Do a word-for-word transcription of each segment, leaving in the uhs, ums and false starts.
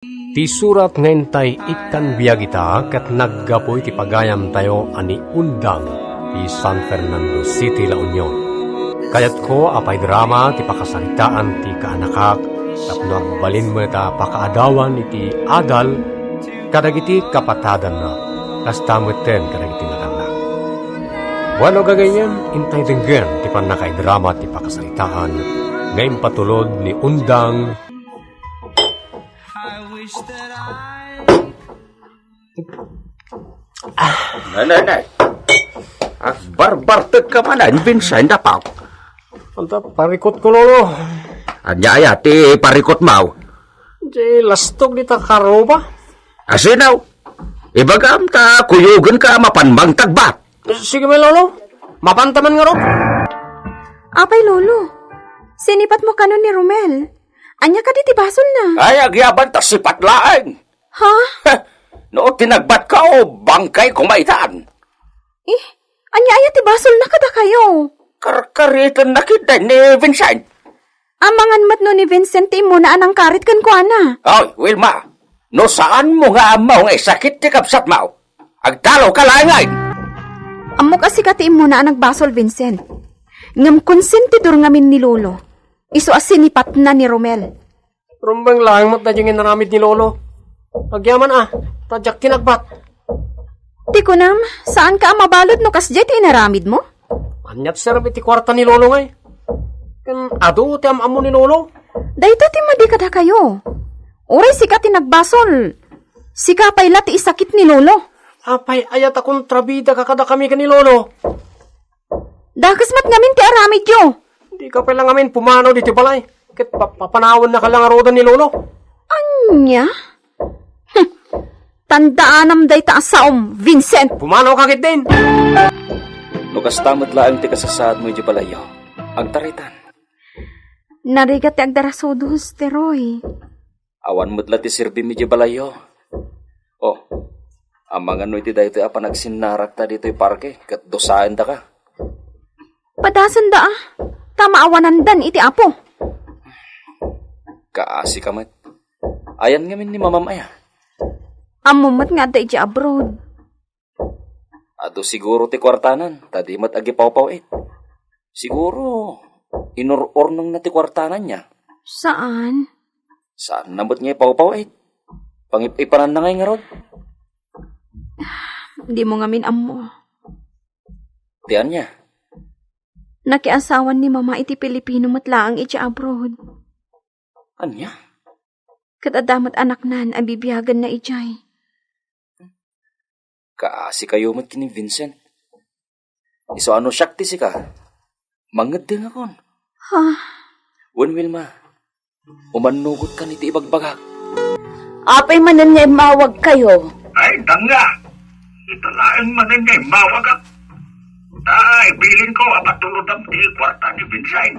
Ti surat nga intay ikkan biag ita ket naggapu iti pagayamtayo a ni Undang ti San Fernando City, La Union. Kayatko a paidrama ti pakasaritaan ti kaanakak tapno agbalin met a pakaadawan iti adal kadagiti kapatadanna, kasta metten kadagiti naganna. Bueno, gagayyem, intay denggen ti pannakaidrama ti pakasaritaan nga impatulod ni Undang. Nay, nay, nay. Agbarbartek ka manen, Vincent, apo. Anta, parikot ko, Lolo. Ania aya ti parikot mo? Di lastog dita karuba. Asino? Ibagam ta kuyogen ka mapan mangtagbat. Sige, may Lolo. Mapanta man ngarud. Apay, Lolo. Sinipat mo kano ni Romel? Ania kadi ti basolna? Ay, agyaban ta sipat laeng. Ha? No tinagbat ka o bangkay kumaitan. Eh, ania aya ti basolna kadakayo? Karkariten na kita ni Vincent. Amangan met no ni Vincent ti immuna a nangkarit kenkuana. Oy, Wilma, no saan mo nga ammo nga isakit ti kabsat mo, agtalo ka laengen. Ammok a sika ti immuna a nagbasol, Vincent. Ngem konsentidor ngamin ni Lolo. Isu a sinipatna ni Romel. Rumbeng laeng met daydi nga inaramid ni Lolo. Agyaman a, ta diak kinagbat. Ti kunam, saan ka a mabalud no kasdiay ti inaramid mo? Aniat serbi ti kuarta ni Lolo ngay? Ken adu ti am-ammo ni Lolo. Dayta ti madi kadakayo. Uray sika ti nagbasol, sika pay la ti isakit ni Lolo. Apay aya ta kontrabida ka kadakami ken ni Lolo? Dakes met ngamin ti aramidyo. Dika pay la ngamin pumanaw ditoy balay. Ket pa-, papanawennaka la ngaruden ni Lolo. Ania? Hm. Tandaanam dayta a saom, Vincent. Pumanawka ketdin. No kasta met laeng ti kasasaadmo idiay balayyo, agtaritan. Narigat ti agdarasudos, Teroy. Awan met la ti serbim idiay balayyo. Oh, amangan no iti daytoy a panagsinnarakta ditoy parke ket dusaendaka. Padasenda a, ta maawanandan iti Apo. Kaasi ka met. Ayan ngamin ni mamam aya? Ammom met nga adda idiay abroad. Adu siguro ti kuartanan, ta di met agipawpaw-it. Siguro, inur-urnongna ti kuartanan niya. Saan? Saanna met nga ipawpaw-it. Pangip-ipananna ngay ngarud. Di mo ngamin ammo. Ti ania? Nakiasawan ni Mama iti Pilipino met laeng idiay abroad. Ania? Ket adda met anaknan a bibiagenna idiay. Kaasi kayo met ken ni Vincent. Isu a no siak ti sika, mangeddengakon. Ha? Wen, Wilma, umannugotkan iti ibagbagak. Apay manen nga immawag kayo? Ay, danga! Ita laeng manen nga immawagak. Ay, bilin ko a patulodam ti kuarta ni Vincent.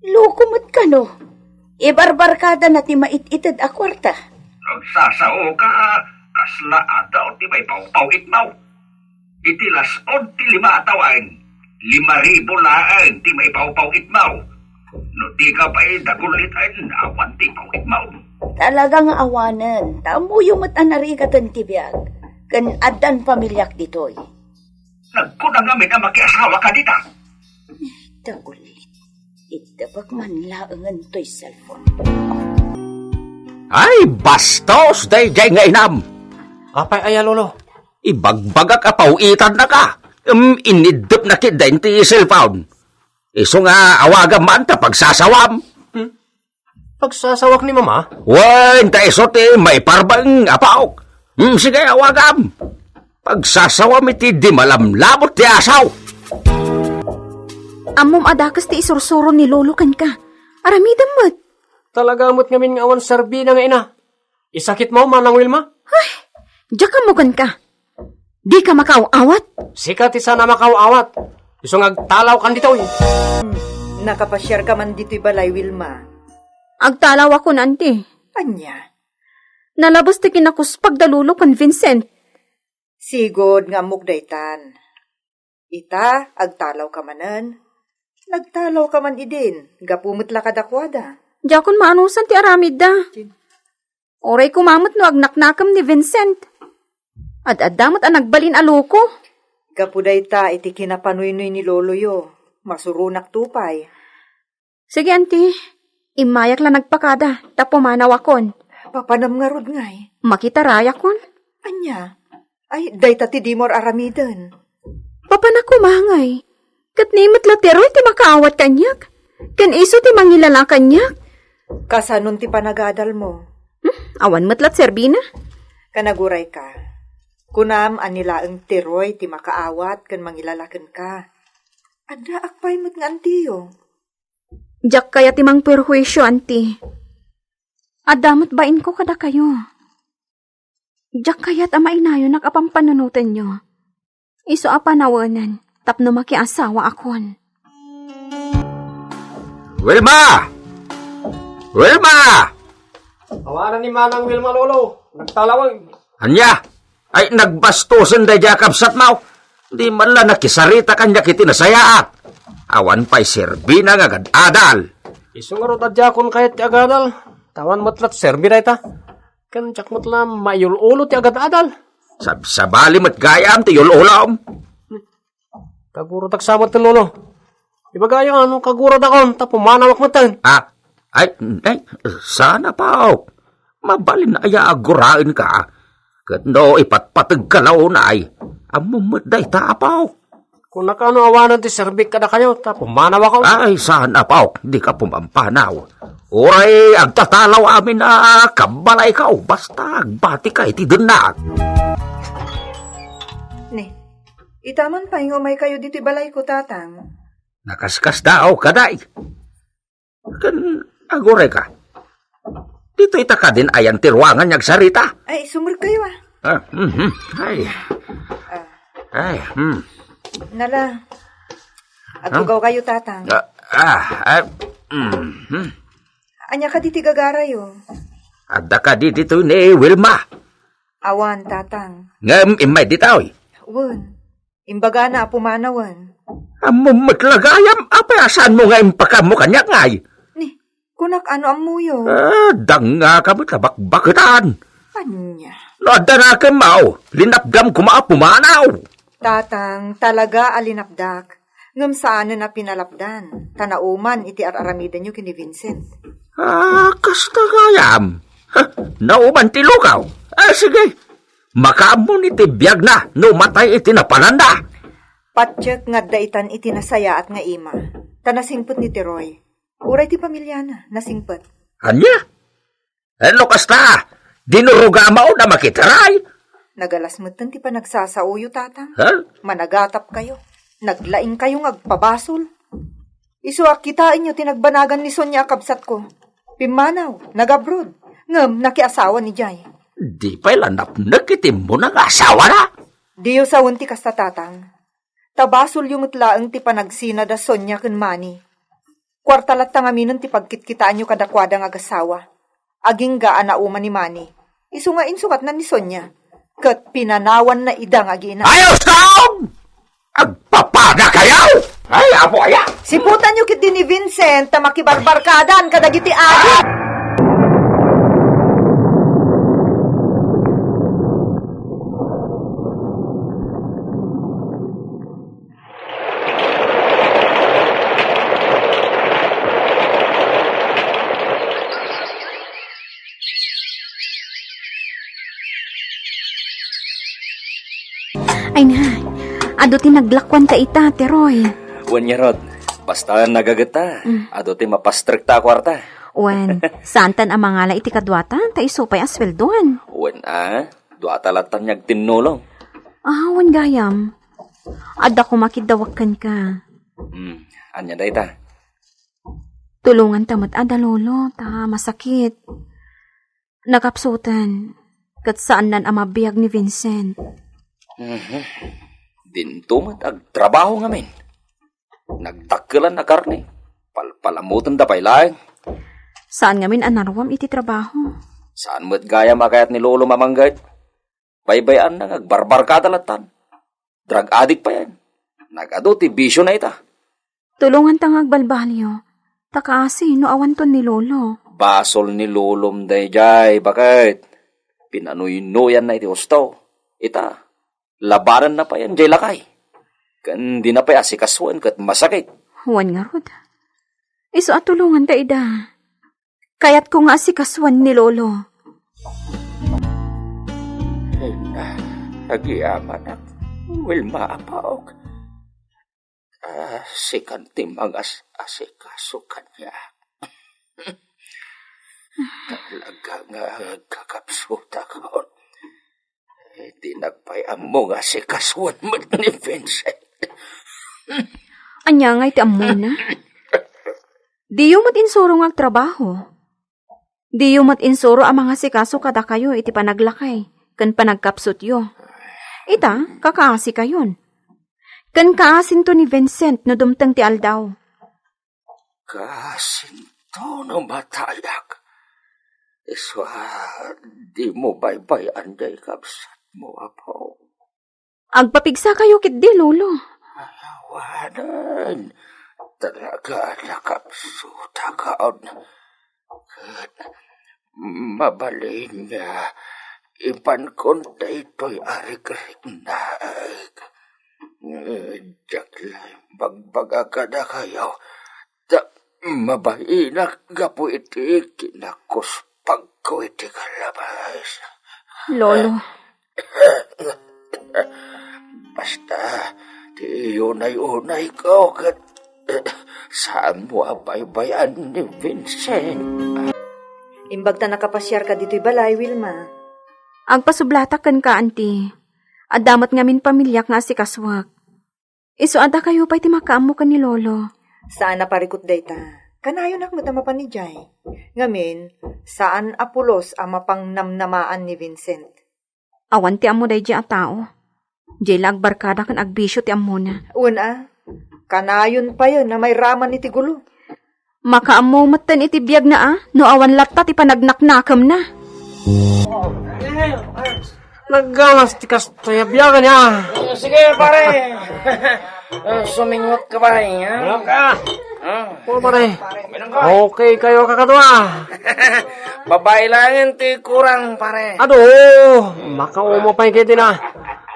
Loko met kano. Ibarbarkadana ti mait-ited a kuarta. Nagsasao ka, kasla adaw ti maipawpaw-itmo. Iti las-od ti lima a tawen, lima ribu laeng ti maipawpaw-itmo. No di ka pay daguliten, awan ti paw-itmo. Talaga nga awanen, ta ammoyo met a narigaten ti biag, ken addan familiak ditoy. Nagkuna ngamin a makiasawa ka dita. Dagulit. Itebek man laengen toy cellphone. Ay, bastos daydiay nga inam! Apay aya, Lolo? Ibagbagak a paw-itannaka. Em, iniddepna ketdin ti cellphone. Isu nga awagam man ta pagsasawam. Hmm? Pagsasawak ni Mama? Wen, ta isu ti maiparbeng, apok. Hmm, sige, awagam. Pagsasawam iti di malamlamot ti asaw. Ammom a dakes ti isursuro ni Lolo kenka. Aramidem met. Talaga met ngamin nga awan serbina nga ina. Isakitmo, Manang Wilma? Ay, diak ammo kenka. Dika makaaw-awat? Sika ti saan a makaaw-awat. Isu nga agtalawkan ditoy. Hmm, nakapasiarka man ditoy balay, Wilma? Agtalawakon, Auntie. Ania? Nalabes ti kinakuspag da Lolo ken Vincent. Sigud nga ammok daytan. Ita, agtalawka manen. Nagtalawka man idin, gapu met la kadakuada. Diakon maanusan ti aramidda. Tin- Uray koma met no agnaknakem ni Vincent. Ad-adda met a nagbalin a loko. Gapu dayta iti kinapanuynoy ni loloyo, masuronakto pay. Sige, anti. Immayak la nagpakada, ta pumanawakon. Papanam ngarud ngay? Makitarayakon. Ania? Ay, dayta ti dimo ar-aramiden. Papanak koma ngay. Ket ni met la ti Roy ti makaawat kaniak. Ken isu ti mangilala kaniak. Kasanon ti panagadalmo? Hmm, awan met la serbina. Kanagurayka. Kunam a ni laeng ti Roy ti makaawat ken mangilala kenka. Addaak pay met nga antiyo. Diak kayat ti mangperhuisio, anti. Adda met bainko kadakayo. Diak kayat a mainayonak a pampanunotenyo. Isu a panawenen tapno makiasawaakon. Wilma! Wilma! Awanan ni Manang Wilma, Lolo. Nagtalawag. Ania? Ay, nagbastosen daydiay a kabsatmo. Di man la nakisarita kaniak iti nasayaat. Awan pay serbina nga agad-adal. Isu ngarud a diakon kayat ti agadal. Awan met la serbi dayta. Ken diak met la maiyul-ulo ti agad-adal. Sabsabali met gayam ti iyul-ulom. Kagurodak sa met, Lolo. Ibagayo no kagurodakon, ta pumanawak metten. Ah, ay, ay, saan, Apok. Mabalin aya a guraenka. Ket no ipatpategka la unay, ammom met dayta, Apok. Kunak no awanen ti serbik kadakayo, ta pumanawakon. Ay, saan, Apok, dika pumampanaw. Uray agtatalaw amin a kabbalaykaw, basta agbatika iti dennak. Ne, itaman pay nga umaykayo ditoy balayko, Tatang. Nakaskasdaaw, kaday. Ken agurayka. Ditoy ta kadin ayan ti ruangan nga agsarita. Ay, sumrekkayo, ah. Ah, mhm. Ay. Ah. Ay, hmm. Nala. Agtugaw kayo, Tatang. Ah, ah, ah, mhm. Ania kadi ti gagarayo? Adda kadi ditoy ni Wilma? Awan, Tatang. Ngem immay ditoy? Wen. Imbagana a pumanawen. Ammom met la gayam, apay a saanmo nga impakaammo kaniak ngay? Ni, kunak no ammoyo. Ah, dangngaka met a bakbaketan. Ania? No adda nakemmo, linapdam koma a pumanaw. Tatang, talaga a linapdak. Ngem saanen a pinalapdan, ta nauman iti ar-aramidenyo ken ni Vincent. Ah, kasta gayam. Ha, nauman ti lukaw. Ah, sige. Makaammo ni ti biagna no matay iti napananda. Patiek nga adda itan iti nasayaat nga ima, ta nasingpet ni ti Roy. Uray ti pamiliana, nasingpet. Ania? Eh, no kasta, dinurogam a makitaray? Nagalas metten ti panagsasaoyo, Tatang. Ha? Managatapkayo. Naglaingkayo nga agpabasol. Isu a kitaenyo ti nagbanagan ni Sonia a kabsatko. Pimmanaw, nag-abroad. Ngem nakiasawa ni Jay. Di pay la napnek iti immuna nga asawana? Diyo sawen ti kasta, Tatang. Ta basolyo met laeng ti panagsina da Sonia ken Manny. Kuarta latta ngaminen ti pagkitkitaanyo kadakuada nga agasawa. Agingga a nauman ni Manny. Isu nga insungatan ni Sonia. Ket pinanawanna ida nga agiinak. Ayos taon! Agpapada kayo! Ay, apo aya! Siputanyo ketdi ni Vincent ta makibarbarkadan kadagiti adi. Ay na, adu ti naglakuan ta ita, Teroy. Wen ngarud, basta nagagetta, Mm. adu ti mapastrekta a kuarta. Wen, saantan a mangala iti kaduata, ta isu pay a sueldoan. Wen a, duata latta nga agtinnulong. Ah, wen gayam. Adda koma kiddawak kenka. Hmm, ania dayta? Tulonganta met a da lolo, ta masakit. Nakapsuten, ket saannan a mabiag ni Vincent. Mhm. Dinto met agtrabaho ngamin. Nagdakkelan a karne. Palpalamoten da pay laeng. Saan ngamin a naruam iti trabaho? Saan met gayam a kayat ni lolo mamangget? Baybay-anna nga agbarbarkada lattan. Drug addict payen. Nagadu ti bisio na ita. Tulonganta nga agbalbaliw, ta kaasi no awanton ni lolo. Basol ni lolom daydiay, baket pinanuynoyanna iti husto. Ita, labanenna pay jay lakay. Ken dina pay asikasuen ket masakit. Wen ngarud, isu a tulonganda ida. Kayatko nga asikasuen ni lolo. Ay na, agyamanak, Wilma, apaok. Ah, sikan ti mangas-asikaso kaniak. Talaga nga agkakapsutak on. Eh, dinak pay ammo nga asikasuen met ni Vincent. Ania nga iti ammona? Diyo met insuro nga agtrabaho. Diyo met insuro a mangasikaso kadakayo iti panaglakay ken panagkapsutyo. Ita, kakaasikayon. Ken kaasinto ni Vincent no dumteng ti aldaw. Kaasinto no matayak. Isu a, dimo baybay-an jay kabsatmo, apo. Agpapigsakayo ketdi, Lolo. Awanen, talaga a nakapsutak on. Ket mabalin nga ipankon daytoy a rikriknaek. Diak la imbagbaga kadakayo, ta mabainak gapu iti kinakuspagko iti kalabas. Lolo. Basta, ti unay-unayko ket saanmo a baybay-an ni Vincent. Imbag ta nakapasiarka ditoy balay, Wilma. Agpasublatak kenka, Auntie. Adda met ngamin pamiliak nga asikasuak. Isu a dakayo pay ti makaammo ken ni Lolo. Saan a parikut dayta. Kanayonak met a mapan idiay. Ngamin, saan a pulos a mapangnamnamaan ni Vincent. Awan ti ammo daydiay a tao. Diay la agbarkada ken agbisio ti ammona. Wen a, kanayon payen a mairaman iti gulo. Makaammo metten iti biagna a, no awan latta ti panagnaknakemna. Nagganas ti kastoy a biagen, a. Sige, pare. Eh, sumingot ka, pare, ha? Uminom ka. Ah. Oo, pare. Uminom ka. Okay kayo kakadua. Babae laengen ti kurang, pare. Adu, makauma pay ketdi na.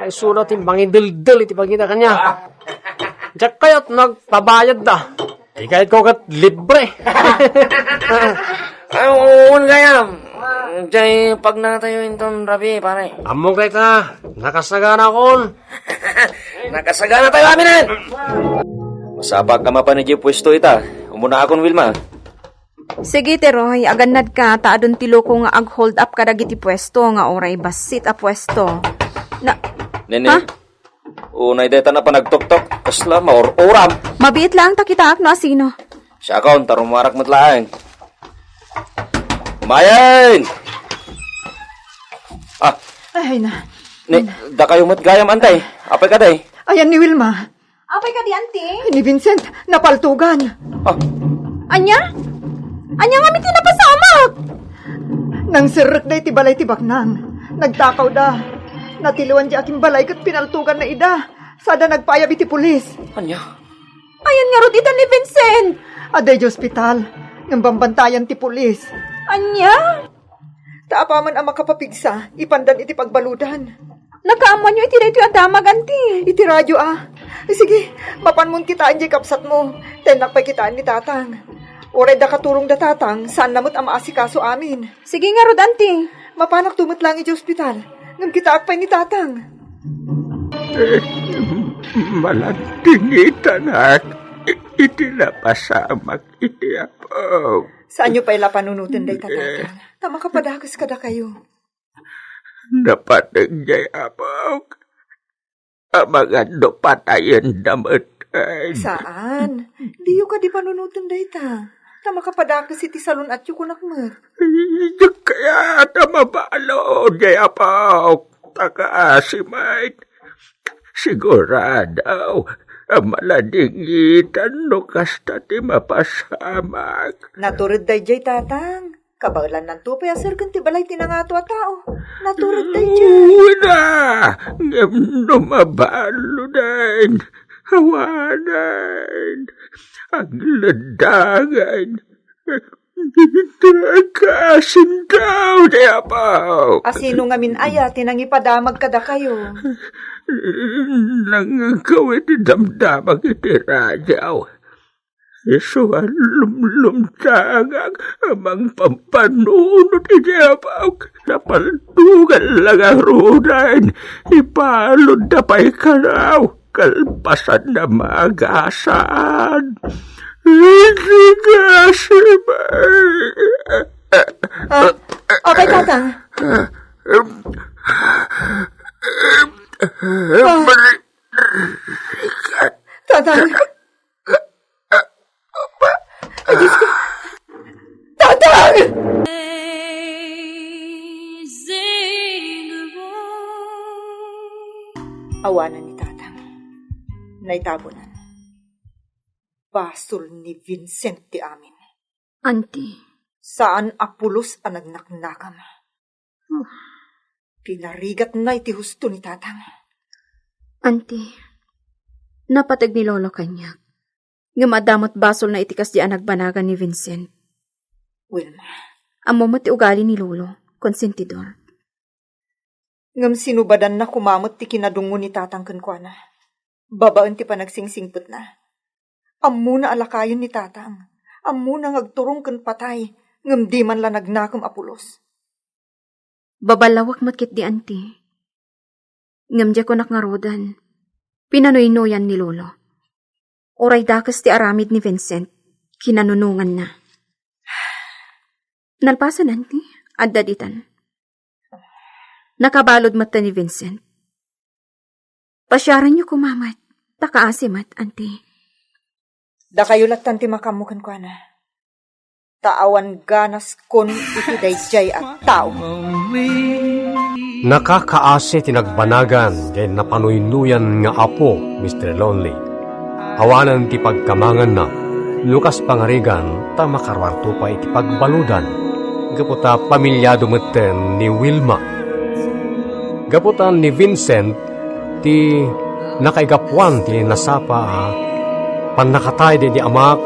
Ay, suda ti mangideldel iti pagita kaniak. Diak kayat nagpabayad da. Ikayat ko ket libre. Ay, uwan gayam. Jay pagnatayo inton rabii, pare. Ammok dayta, nakasagana akon. Nakasagana tayo aminen! Masapakka mapan idiay puesto ita. Umuna akon, Wilma. Sige, Teroy, agannadka, ta adun ti loko nga ag-hold up kadagiti puesto nga uray bassit a puesto. Na, Nene, ha? Unay dayta na panagtoktok, kasla maur-uram. Mabiit laeng ta kitaak no asino. Siakon, ta rumarak met laeng. Mayen! Ah. Ay, na. Ni, dakayo met gayam, Antay. Apay ka, day? Ayan ni Wilma. Apay ka di, Auntie? Ni Vincent, napaltugan. Ah. Anya? Anya ngamin ti napasamak? Nangserrek da iti balay ti baknang. Nagtakaw da. Natiliwan di akin balay ket pinaltugan na ida. Sada nagpaayab iti pulis. Anya? Ayan ngarud ita ni Vincent. Adda iti ospital. Ngem bambantayan ti pulis. Anya? Ta apaman a makapapigsa, ipandan iti pagbaludan. Nakaammoanyo iti daytoy a damag, Auntie? Iti radyo, a. Sige, mapanmon kitaen diay kabsatmo. Tennak pay kitaen ni Tatang. Uray da katulong da Tatang, saanna met a maasikaso amin. Sige ngarud, Auntie. Mapanak tumutlang iti ospital. Ngem kitaak pay ni Tatang. Malandingitanak iti napasamak iti Apo. Saanyo pay la panunoten dayta, Tatang. Ta makapadakes kadakayo. Napateg jay Apo. Amangan no patayenda met. Saan? Diyo kadi panunoten dayta. Ta makapadakes iti salun-atyo kunak met. Diak kayat a mabalo jay Apo. Ta kaasi met. Sigurado a maladingitan no kasta ti mapasamak. Natured daydiay, Tatang. Kabaelannanto pay a serken ti balay ti nangato a tao. Natured daydiay. Una, ngem no mabaluden, awanen, agleddangen. Trakasinkaw, ti Apo. Asino ngamin aya ti nangipadamag kadakayo? Nangngegko iti damdamag iti radio. Isu a lumlumtangak a mangpampanunot iti Apo. Napaltugan la ngaruden, ipaludda pay kanaw, kalpasanna maagasaan. Iti kasibay. Ah, apay, Tatang? Ah, Tatang! Ay, Diyos ko! Tatang! Awanan ni Tatang. Naitabonan. Basol ni Vincent ti amin. Auntie. Saan a pulos a nagnaknakam. Huh. Pinarigatna iti husto ni Tatang. Auntie, napateg ni Lolo kaniak. Ngem adda met basolna iti kasdi a nagbanagan ni Vincent. Wilma. Ammo met ti ugali ni Lolo, konsentidor. Ngem sinubadanna koma met ti kinadungngo ni Tatang kenkuana, babaen ti panagsingsingpetna. Ammona a lakayen ni Tatang. Ammona nga agturong ken patay, ngem di man la nagnakem a pulos. Baballawek met ketdi, Auntie. Ngem diak kunak ngaruden, pinanuynoyan ni Lolo. Uray dakes ti aramid ni Vincent, kinanunonganna. Nalpasen, Auntie, adda ditan. Nakabalud met ni Vincent. Pasiarenyo koma met, ta kaasi met, Auntie. Dakayo lattan ti makaammo kenkuana. Ta awan ganaskon iti daydiay a tao. Nakakaasi ti nagbanagan diay napanuynoyan nga apo, Mister Lonely. Awanen ti pagkamanganna, no kas pangarigan ta makaruarto pay iti pagbaludan, gapu ta pamilyado metten ni Wilma. Gapu ta ni Vincent ti nakaigapuan ti nasapa a pannakatay daydi amak,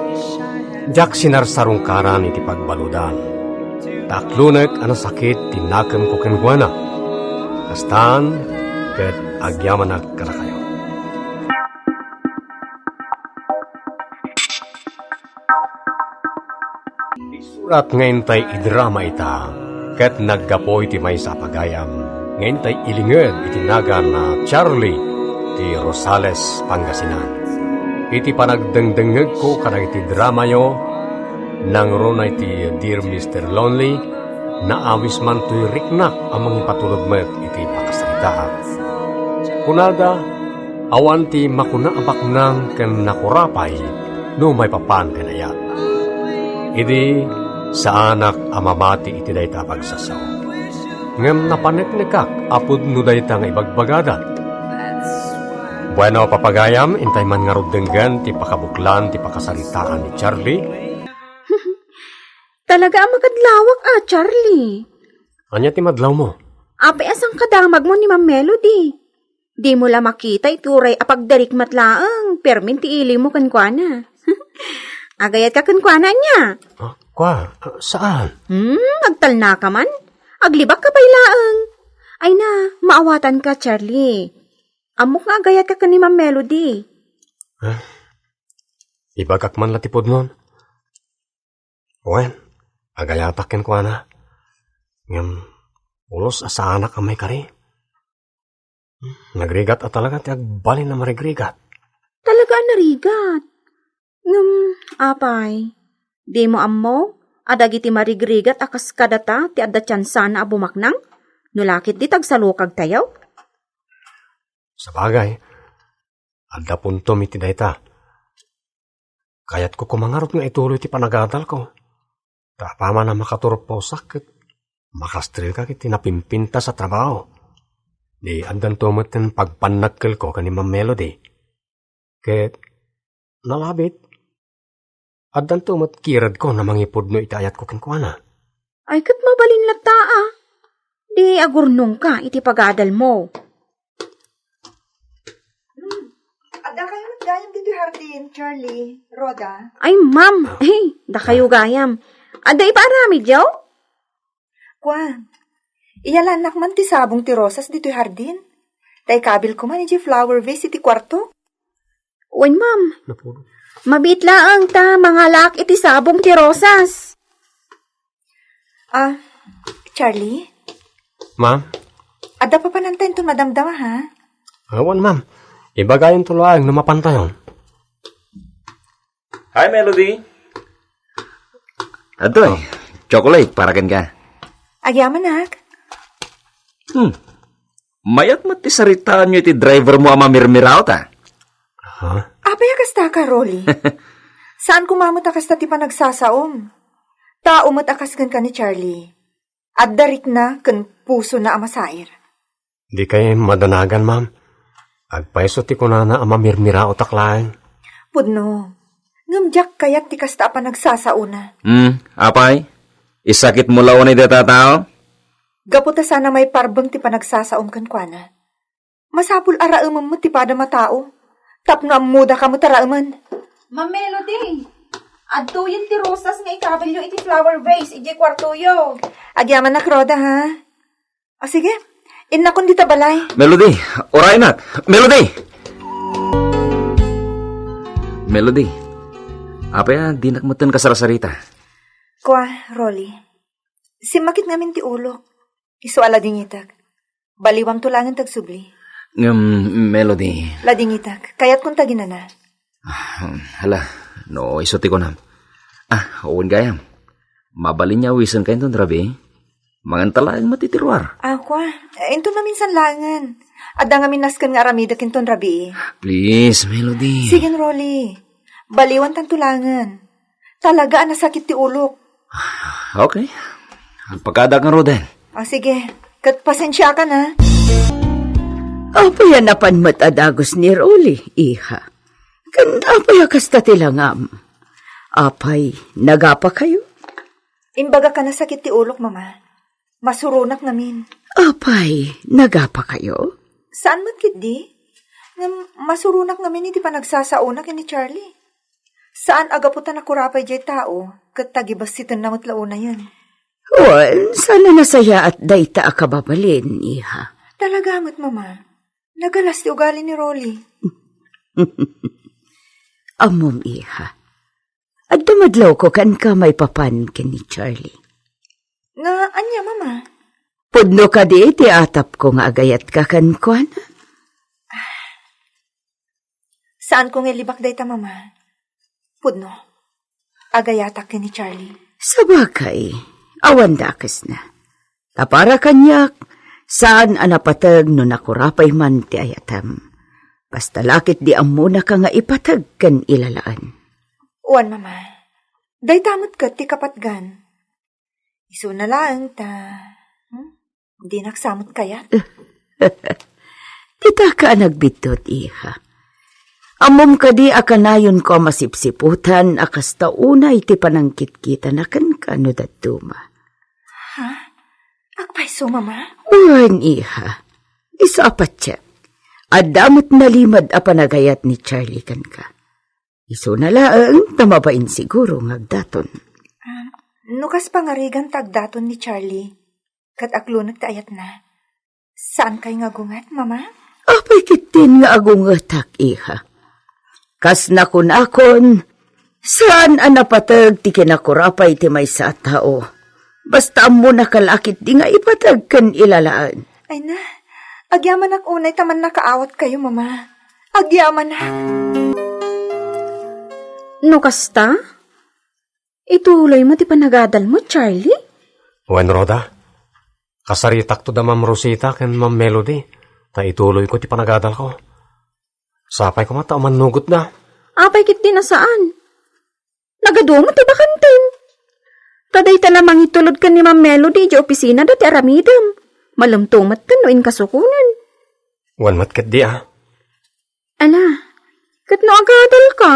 diak sinarsarungkaran iti pagbaludan. Ta aklonek a nasakit ti nakemko kenkuana. Kastan, ket agyamanak kadakayo. Isurat nga intay idrama ita, ket naggapu iti maysa a pagayam nga intay ilinged iti nagan a Charlie ti Rosales, Pangasinan. Iti panagdengdengngegko kadagiti dramayo, nangruna iti Dear Mister Lonely, naawis man toy riknak a mangipatulod met iti pakasaritaak. Kunada, awan ti makuna a baknang ken nakurapay no maipapan ken ayat. Idi, saanak a mamati iti dayta a pagsasao. Ngem napaneknekak a pudno dayta nga ibagbagada. Bueno, papagayam, intay man ngarud denggen ti pakabuklan ti pakasaritaan ni Charlie. Talaga a makadlawak a, Charlie. Ania ti madlawmo? Apay a sangkadamagmo ni Ma'am Melody? Dimo la makita iti uray a pagderik met laeng, permin ti ilimo kenkuana. Agayatka kenkuana ania? Ah, kua, ah, saan? Hmm, agtalnaka man. Aglibakka pay laeng. Ay na, maawatanka, Charlie. Ammok nga agayatka ken ni Ma'am Melody. Ah, ibagak man la ti pudnon. Wen, agayatak kenkuana. Ngem, pulos a saanak a maikari. Nagrigat a talaga ti agbalin a marigrigat. Talaga a narigat. Ngem, apay, dimo ammo a dagiti marigrigat a kas kadata ti adda tiansana a bumaknang? No la ketdi ta agsalukagtayo? Sabagay, adda puntom iti dayta. Kayatko koma ngarud nga ituloy ti panagadalko. Ta apaman a makaturpawsak ket makastrilka iti napimpintas a trabaho. Di addanto met ti pagpannakkelko ken ni Ma'am Melody. Ket nalabit, addanto met kiredko a mangipudno iti ayatko kenkuana. Ay, ket mabalin latta a. Di agurnongka iti pagadalmo. Hmm. Adda kayo met gayam ditoy hardin, Charlie, Rhoda. Ay, ma'am. Ah. Hey, dakayo gayam. Adda ipaaramidyo? Kuan, iyalannak man ti sabong ti rosas ditoy hardin. Ta ikabilko man idiay flower vase iti kuarto. Wen, ma'am. Napulo. Mabiit laeng ta mangalaak iti sabong ti rosas. Ah, Charlie? Ma'am? Adda papananta inton madamdama, ha? Awan, ma'am. Ibagayonto laeng no mapantayon. Hi, Melody. Adtoy, chocolate para kenka. Agyamanak. Hmm. Mayat met ti saritaanyo iti driver mo a mamirmiraot, a? Ha? Apay a kasta ka, Rolly? Saan koma met a kasta ti panagsasaom? Tao met a kas kenka ni Charlie. Adda rikna ken pusona a masair. Dikay madanagan, ma'am. Agpayso ti kunana a mamirmiraotak laeng. Pudno. Ngem diak kayat ti kasta a panagsasaona. Hmm, apay? Isakit mo la unay dayta a tao? Gapu ta saan a maiparbeng ti panagsasaom kenkuana. Masapul a raemem met ti padam a tao, tapno ammodaka met a raemen. Ma'am Melody, adtoyen ti rosas nga ikabilyo iti flower vase idiay kuartoyo. Agyamanak, Rhoda, ha? O, sige. Innakon dita balay. Melody, uraynak. Melody! Melody, apay a dinak metten kasarsarita? Kua, Rolly. Simmakit ngamin ti ulok. Isu a ladingitek. Baliwamto laengen ti agsubli. Ngem, Melody. Ladingitek. Kayatkon ta aginana. Ah, hala, no isu ti kunam. Ah, wen gayam. Mabalin nga awisenka inton rabii? Manganta laeng met iti ruar. Ah, kua. Eh, inton maminsan laengen. Adda ngamin nasken nga aramidek inton rabii. Please, Melody. Sige, Rolly. Baliwantanto laengen. Talaga a nasakit ti ulok. Okay. Agpakadaak ngaruden. Ah, sige. Ket pasensiakan, ha? Apay a napan met a dagus ni Rolly, iha? Ken apay a kasta ti langam? Apay, nagapakayo? Imbagak a nasakit ti ulok, Mama. Masuronak ngamin. Apay, nagapakayo? Saan met ketdi? Ngem masuronak ngamin iti panagsasaona ken ni Charlie. Saan a gapu ta nakurapay diay tao ket tagibessitenna met la unayen. Wen, saan a nasayaat dayta a kababalin, iha. Talaga met, Mama. Nagalas ti ugali ni Rolly. Ammom, iha. Adda madlawko kenka maipapan ken ni Charlie. Nga ania, Mama? Pudno kadi ti atapko nga agayatka kenkuana? Saanko nga ilibak dayta, Mama. Pudno. Agayatak ken ni Charlie. Sabagay, awan dakesna. Ta para kaniak, saan a napateg no nakurapay man ti ayatem. Basta la ketdi ammonaka nga ipateg ken ilalaen. Wen, Mama. Dayta met ket ti kapatgan. Isuna laeng ta, hmm? Dinak sa met kayat. Dita ka a nagbiddut, iha. Ammom kadi a kanayonko a masipsiputan a kasta unay ti panangkitkitana kenka no dadduma. Ha? Agpayso, Mama? Wen, iha. Isu a patiek. Adda met nalimed a panagayat ni Charlie kenka. Isuna laeng ta mabain siguro nga agdaton. Ah, no kas pangarigan ta agdaton ni Charlie, ket aglunek ti ayatna, saankay nga agunget, Mama? Apay ketdin nga agungetak, iha? Kas nakunakon, saan a napateg ti kinakurapay ti maysa a tao. Basta ammonaka la ketdi nga ipateg ken ilalaen. Ay na, agyamanak unay ta mannakaawatkayo, Mama. Agyamanak. No kasta, ituloymo ti panagadalmo, Charlie? Wen, Rhoda, kasaritakto da Ma'am Rosita ken Ma'am Melody, ta ituloyko ti panagadalko. Sapay koma ta umannugotda. Apay ketdin a saan? Nagadu met ti bakanten. Ta dayta la mangitulod ken ni Ma'am Melody idiay opisinada ti aramidem. Malemto met ken no inkasukonen. Wen met ketdi, a. Ala, ket no agadalka,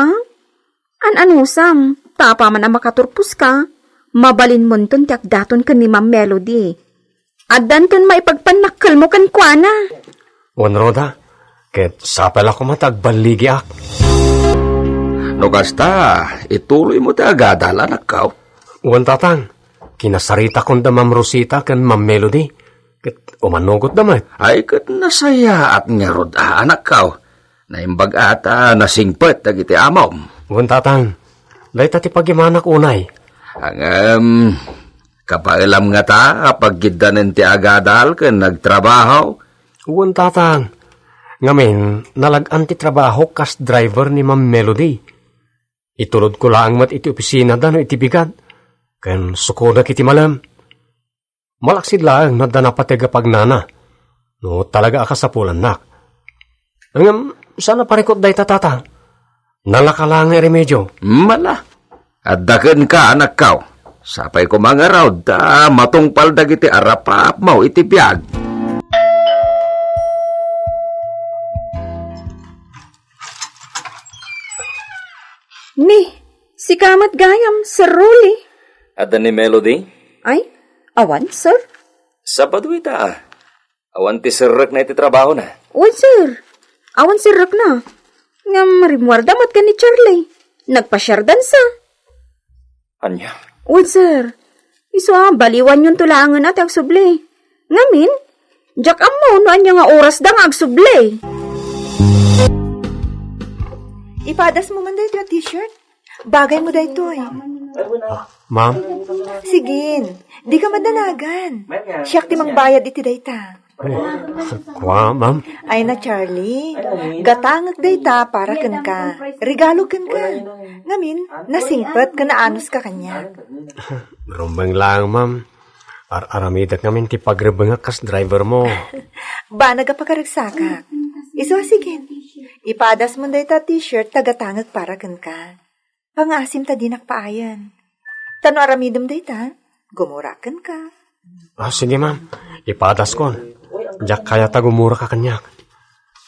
an-anusam, ta apaman a makaturposka, mabalinmonton ti agdaton ken ni Ma'am Melody. Addanton maipagpannakkelmo kenkuana. Wen, Rhoda, ket sapay la koma ta agballigiak. No kasta, ituloymo ti agadal, anakko. Wen, Tatang, kinasaritakon da Ma'am Rosita ken Ma'am Melody, ket umannogotda met. Ay, ket nasayaat ngarud a, anakko. Naimbag a ta nasingpet dagiti amom. Wen, Tatang, dayta ti pagimanak unay. Ngem, kabaelam ngata a paggiddanen ti agadal ken nagtrabaho? Wen, Tatang. Ngamin, nalag-an ti trabahok kas driver ni Ma'am Melody. Itulodko laeng met iti opisinada no iti bigat, ken sukodak iti malem. Malaksid laeng no adda napateg a pagnana, no talaga a kasapulannak. Ngem, saan a parikut dayta, Tatang. Nalaka laeng nga remedio. Mala. Adda kenka, anakko. Sapay koma ngarud ta matungpal dagiti arapapmo iti biag. Ni, sika met gayam, Sir Rolly. Adda ni Melody? Ay, awan, sir. Sabado ita, ah. Awan ti serrekna iti trabahona. Wen, sir. Awan serrekna. Ngem rimmuarda met ken ni Charlie. Nagpasiardansa. Ania? Wen, sir. Isu a, baliwanyonto laengen a ti agsubli. Ngamin, diak ammo no ania nga orasda nga agsubli. Ipadasmo man daytoy a t-shirt. Bagaymo daytoy. Ah, ma'am? Sigin, dika madanagan. Siak ti mangbayad iti dayta. Oh, kua, ma'am? Ay na, Charlie. Gatangek dayta para kenka. Regalo kenka. Ngamin, nasingpet ken naanuska kaniak. Rumbeng laeng, ma'am. Ar-aramidek ngamin ti pagrebengak kas driver mo. Banag a pakaragsakak. Isu a, sigin. Ipadasmo dayta t-shirt ta gatangek para kenka. Pangaasim ta dinak paayen. Ta no aramidem dayta, gumura kenka. Ah, sige, ma'am. Ipadaskon. Diak kayat a gumura ka kaniak.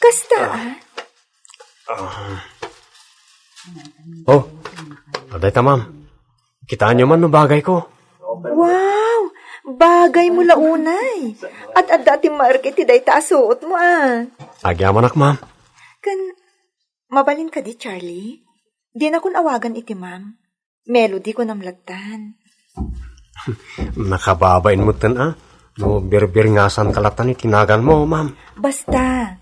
Kasta, ah? Ah. Oh, adayta, ma'am. Kitaenyo man no bagayko. Wow! Bagaymo la unay. Ad-adda ti maerk iti dayta a suotmo, ah. Agyamanak, ma'am. Ken, mabalin kadi, Charlie? Dinakon awagan iti ma'am. Melody kunam lattan. Nakababain metten a, no birbiringasanka lattan iti naganmo, ma'am. Basta,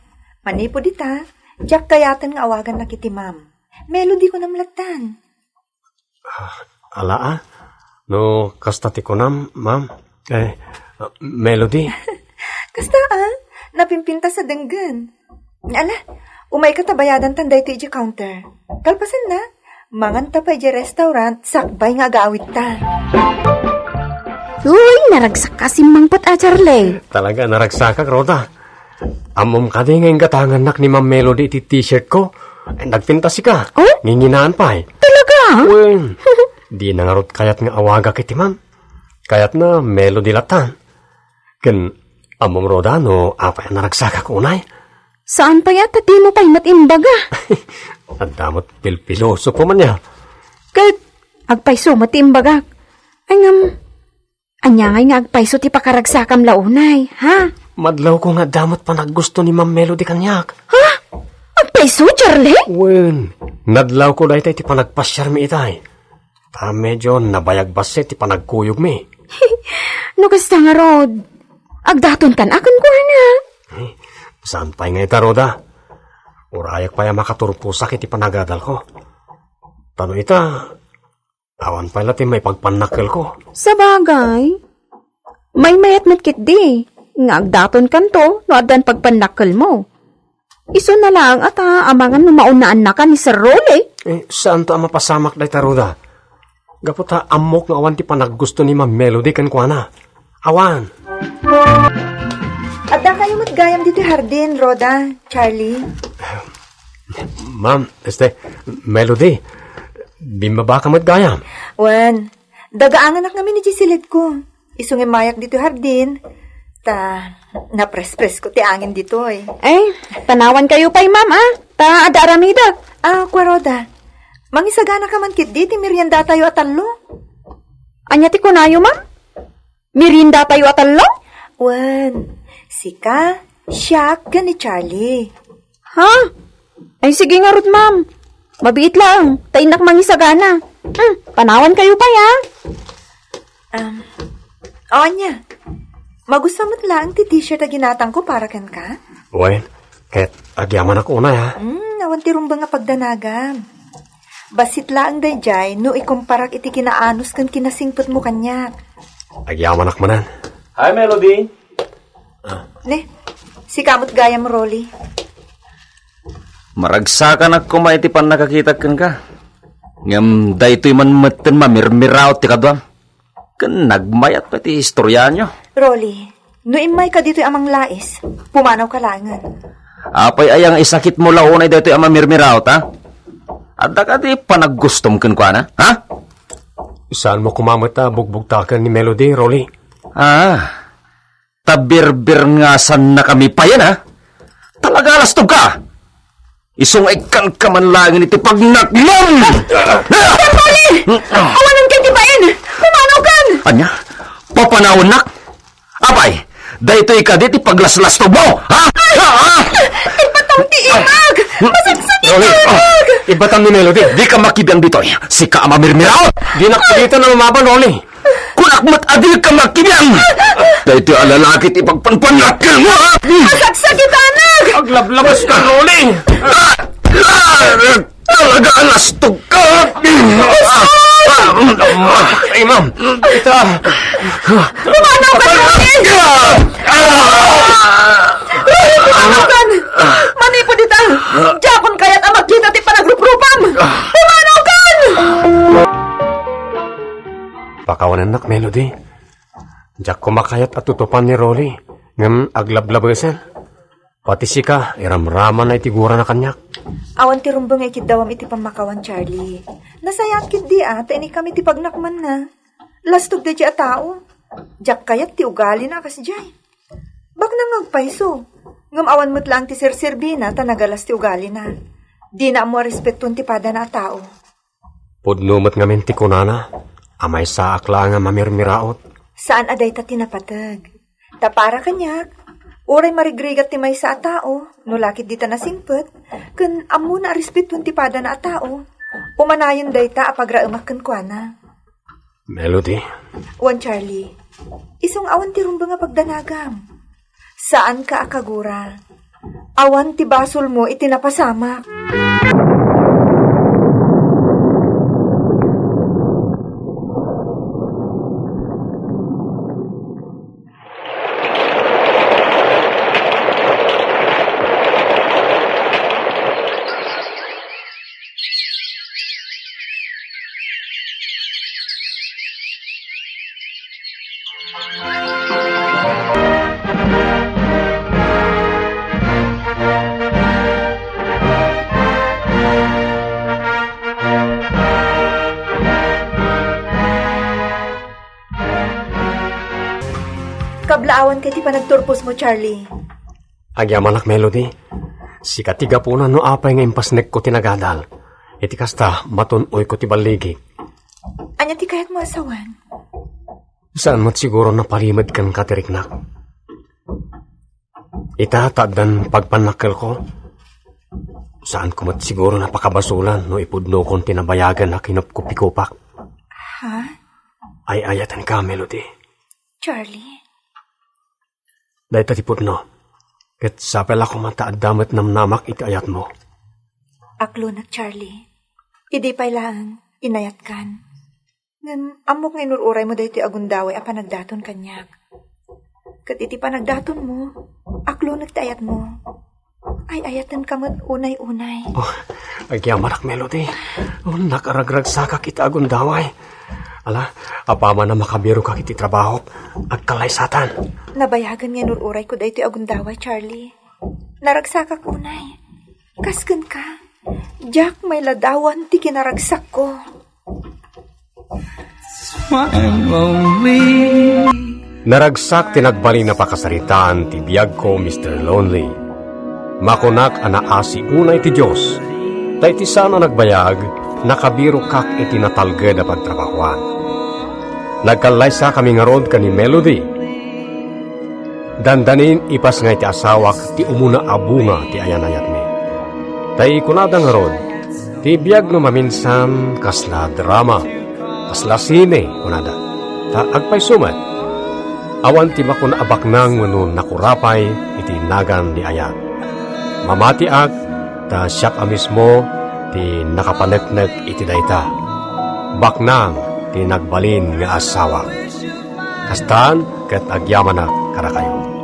manipud ita, diak kayaten nga awagannak iti ma'am. Melody kunam lattan. Ah, ala a, no kasta ti kunam, ma'am. Eh, Melody. Kasta a, napimpintas a denggen. Ala, umayka ta bayadantan daytoy idiay counter. Kalpasanna, manganta pay idiay restaurant sakbay nga agawitta. Uy, naragsak ka simmangpet a, Charlie. Talaga, naragsakak, Rhoda. Ammom kadi nga inggatangannak ni Ma'am Melody iti t-shirt ko? Ay, nagpintas sika. Oh? Nginginaan pay. Talaga? Wen, di na ngarud kayat nga awagak iti ma'am. Kayatna Melody lattan. Ken ammom, Rhoda, no apay a naragsakak unay? Saan pay a, ta dimo pay met imbaga. Adda met pilpiloso pa man ya. Ket agpayso met ti imbagak. Ay ngem, ania ngay nga agpayso ti pakaragsakam la unay, ha? Madlawko nga adda met panaggusto ni Ma'am Melody kaniak. Ha? Agpayso, Charlie? Wen, nadlawko dayta iti panagpasiarmi itay. Ta medio nabayag bassit ti panagkuyogmi. No kasta ngarud, agdatonkan a kenkuana. Eh, saan pay nga ita, Rhoda? Urayak pay a makaturposak iti panagadalko. Ta no ita, awan pay la ti maipagpannakkelko. Sabagay, maymayat met ketdi nga agdatonkanto no addan pagpannakkelmo. Isuna laeng a ta amangan no maunnaannaka ni Sir Rolly. Eh, saanto a mapasamak dayta, Rhoda? Gapu ta ammok nga awan ti panaggusto ni Ma'am Melody kenkuana. Awan. Adda kayo met gayam ditoy hardin, Rhoda, Charlie. Ma'am, este, Melody, bimmaba ka met gayam. Wen, dagaanganak ngamin iti silidko. Isu nga immayak ditoy hardin, ta naprespresko ti angin ditoy. Ay, panawan kayo pay, ma'am, ah. Ta adda aramidek. Ah, kua Rhoda. Mangisagana ka man ketdi ti meriendatayo a tallo. Ania ti kunayo, ma'am? Meriendatayo a tallo? Wen, sika, siak, ken ni Charlie. Ha? Ay, sige ngarud, ma'am. Mabiit laeng, ta innak mangisagana. Hmm, panawan kayo pay, ha? Um, o, ania? Magusto met laeng ti t-shirt a ginatangko para kenka? Wen, ket agyamanak unay, ha? Hmm, awan ti rumbeng a pagdanagam. Bassit laeng daydiay no ikumparak iti kinaanus ken kinasingpetmo kaniak. Agyamanak manen. Hi, Melody. Ne, sika met gayam, Rolly. Maragsakanak koma iti pannakakitak kenka. Ngem daytoy man metten mamirmiraot ti kaduam. Ken nagmayat pay ti istoriayo. Rolly, no immayka ditoy a manglais, pumanawka laengen. Apay aya nga isakitmo la unay daytoy a mamirmiraot, ha? Adda kadi panaggustom kenkuana, ha? Saanmo koma met a bugbugtaken ni Melody, Rolly? Ah, ta birbirngasannakami payen, ha? Talaga, alastogka! Isu nga ikkanka man laengen iti pagnakmom! Rolly! Awanen kay ti bain! Pumanawkan! Ania? Papanawennak? Apay, daytoy kadi ti paglaslastogmo, ha? Ha? Ibatam ti imag! Masaksakitan! Rolly, ibatam ni Melody. Dika makibiang ditoy. Sika a mamirmiraot! Dinak pilitan a lumaban, Rolly. Kunak met a dika makibiang! Daytoy a lalaki ti pagpanpanakkelmo, ha? Masaksakitanak! Aglablabas ka, Rolly! Ah! Ah! Talaga, alastogka! Ay, ma'am. Ita. Pumanaw ka, Rolly! Rolly, pumanaw ka! Manipud ita, diakon kayat a makita ti panagruprupam! Pumanaw ka! Pakawanennak, Melody. Diak koma kayat a tutupan ni Rolly, ngem aglablabesen. Pati sika, iramramana iti gurana kaniak. Awan ti rumbeng nga ikiddawam iti pammakawan, Charlie. Nasayaat ketdi a, ta inikam iti pagnakmanna. Lastog daydiay a tao. Diak kayat ti ugalina a kasdiay. Baknang nga agpayso, ngem awan met laeng ti serserbina ta nagalas ti ugalina. Dina ammo a respetuan ti padana a tao. Pudno met ngamin ti kunana a maysaak laeng a mamirmiraot. Saan a dayta ti napateg. Ta para kaniak, uray marigrigat ti maysa a tao, no la ket dita nasingpet, ken ammona a respetuan ti padana a tao, umanayon dayta a pagraemak kenkuana. Melody. Wen, Charlie, isu nga awan ti rumbeng a pagdanagam. Saanka a kagura. Awan ti basolmo iti napasamak. Kablaawanka iti panagturposmo, Charlie. Agyamanak, Melody. Sika ti gapuna no apay nga impasnekko ti nagadal. Iti kasta, matun-oyko ti balligik. Ania ti kayatmo a sawen? Saan met siguro napalimed kenka ti riknak. Ita, ta addan pagpannakkelko. Saanko met siguro napakabasolan no ipudnokon ti nabayagan a kinupkupikupak. Ha? Ay-ayatenka, Melody. Charlie? Dayta ti pudno. Ket sapay la koma ta adda met namnamak iti ayatmo. Aklonek, Charlie. Idi pay laeng, inayatkan. Ngem ammok nga inur-uraymo daytoy a gundaway a panagdaton kaniak. Ket iti panagdatonmo, aklonek ti ayatmo. Ay-ayatenka met unay-unay. Oh, agyamanak, Melody. Oh, nakaragragsakak iti agundaway. Ala, apaman a makabirokak iti trabahok, agkallaysatan. Nabayagen nga inur-urayko daytoy agundaway, Charlie. Naragsakak unay. Kas kenka, diak mailadawan ti kinaragsakko. Naragsak ti nagbalin a pakasaritaan ti biagko, Mister Lonely. Makunak a naasi unay ti Dios, ta iti saan a nagbayag, nakabirokak iti natalged a pagtrabahoan. Nagkallaysakami ngarud ken ni Melody. Dandanin ipasngay ti asawak ti umuna a bunga ti ayan-ayatmi. Ta ikunada ngarud, ti biag no maminsan kasla drama, kasla sine, kunada. Ta agpayso met, awan ti makuna a baknang wenno nakurapay iti nagan ni ayat. Mamatiak ta siak a mismo ti nakapaneknek iti dayta. Baknang ti nagbalin nga asawak. Kastan ket agyamanak kadakayo.